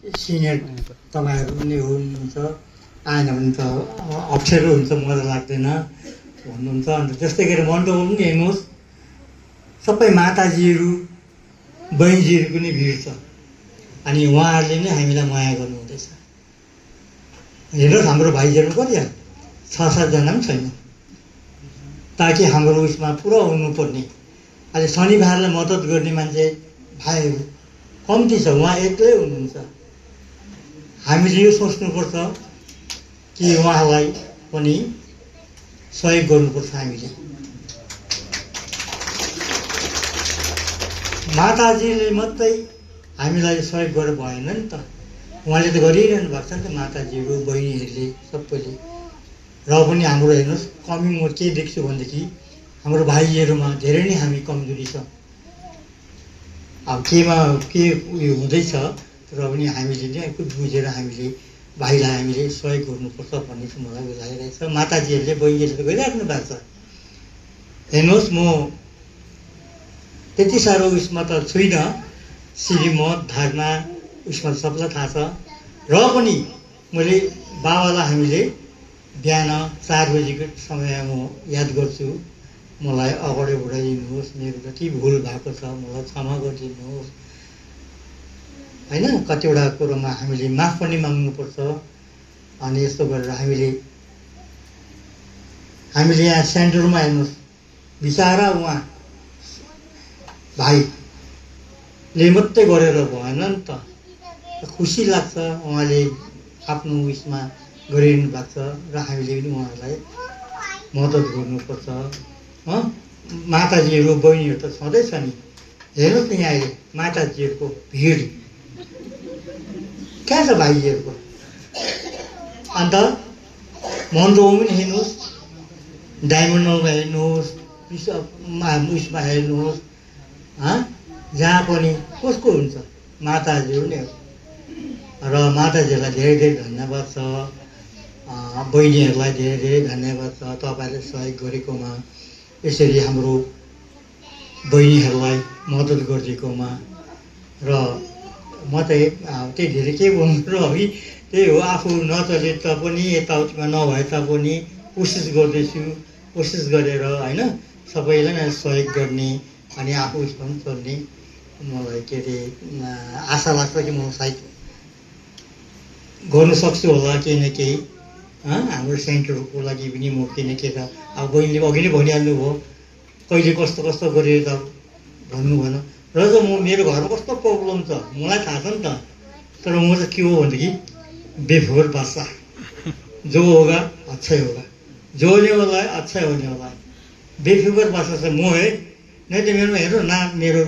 Senior तपाईँहरू पनि हुनुहुन्छ, आएन भने त अप्ठ्यारो हुन्छ, मजा लाग्दैन भन्नुहुन्छ। अन्त त्यस्तै गरी मण्डपमा पनि हेर्नुहोस्, सबै माताजीहरू बहिनीजीहरू पनि भिड छ, अनि उहाँहरूले नै हामीलाई माया गर्नुहुँदैछ। हेर्नुहोस् हाम्रो भाइजीहरू कति 6-7 जना पनि छैन, ताकि हाम्रो उसमा पुरा हुनुपर्ने। अहिले शनिबारलाई मद्दत गर्ने मान्छे भाइहरू कम्ती छ, उहाँ एक्लै हुनुहुन्छ। हामीले यो सोच्नुपर्छ कि उहाँलाई पनि सहयोग गर्नुपर्छ। हामीले माताजीले मात्रै हामीलाई सहयोग गरेर भएन नि त, उहाँले त गरिरहनु भएको छ नि त, माताजीहरू बहिनीहरूले सबैले। र पनि हाम्रो हेर्नुहोस् कमी म के देख्छु भनेदेखि हाम्रो भाइजीहरूमा धेरै नै हामी कमजोरी छ। अब केमा के उयो हुँदैछ तर पनि हामीले नै बुझेर हामीले भाइलाई हामीले सहयोग गर्नुपर्छ भन्ने चाहिँ मलाई लागिरहेछ। माताजीहरूले बहिनीहरूले गरिराख्नु भएको छ। हेर्नुहोस् म त्यति साह्रो उसमा त छुइनँ, श्रीमत धर्म उसमा सबलाई थाहा छ। र पनि मैले बाबालाई हामीले बिहान 4 बजीको समय म याद गर्छु, मलाई अगाडि बढाइदिनुहोस्, मेरो जति भुल भएको छ मलाई क्षमा गरिदिनुहोस् होइन। कतिवटा कुरोमा हामीले माफ पनि माग्नुपर्छ। अनि यस्तो गरेर हामीले यहाँ सेन्टरमा हेर्नुहोस्, बिचारा उहाँ भाइले मात्रै गरेर भएन नि त, खुसी लाग्छ उहाँले आफ्नो उयसमा गरिरहनु भएको छ र हामीले पनि उहाँहरूलाई मद्दत गर्नुपर्छ। माताजीहरू बहिनीहरू त छँदैछ नि, हेर्नुहोस् न यहाँ अहिले माताजीहरूको भिड कहाँ छ भाइजीहरूको। अन्त मन्डपमा पनि हेर्नुहोस्, डायमन्डमा हेर्नुहोस्, उसमा हेर्नुहोस्, जहाँ पनि कसको हुन्छ माताजीहरू नै हो। र माताजीहरूलाई धेरै धेरै धन्यवाद छ, बहिनीहरूलाई धेरै धेरै धन्यवाद छ तपाईँहरूले सहयोग गरेकोमा, यसरी हाम्रो बहिनीहरूलाई मद्दत गरिदिएकोमा। र म त त्यही धेरै के भन्नु र है, त्यही हो, आफू नचले तापनि यताउतिमा नभए तापनि कोसिस गर्दैछु, कोसिस गरेर होइन सबैलाई नै सहयोग गर्ने अनि आफू उसमा पनि चल्ने मलाई के अरे आशा लाग्छ कि म सायद गर्नु सक्छु होला केही न केही। हाम्रो सेन्टरको लागि पनि म केही न केही त अब बहिनीले अघि नै भनिहाल्नु भयो, कहिले कस्तो कस्तो गरेर त भन्नु भएन। र त म मेरो घरमा कस्तो प्रब्लम छ मलाई थाहा छ नि त, तर म चाहिँ के हो भनेदेखि बेफोर बादशाह, जो होगा अच्छा होगा, जो होने वाला है अच्छा होने वाला है, बेफिकर बादशाह चाहिँ म है। नै त मेरोमा हेर्नु न, मेरो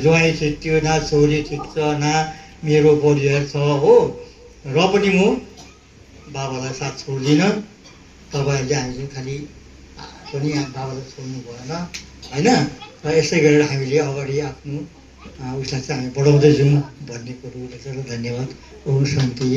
ज्वाइँ ठिक थियो न, छोरी ठिक छ न, मेरो परिवार छ हो। र पनि म बाबालाई साथ छोड्दिनँ। तपाईँहरूले हामीले खालि पनि बाबालाई छोड्नु भएन होइन। र यसै गरेर हामीले अगाडि आफ्नो उसलाई चाहिँ हामी बढाउँदै जाउँ भन्ने कुरो। धन्यवाद। ओम शान्ति।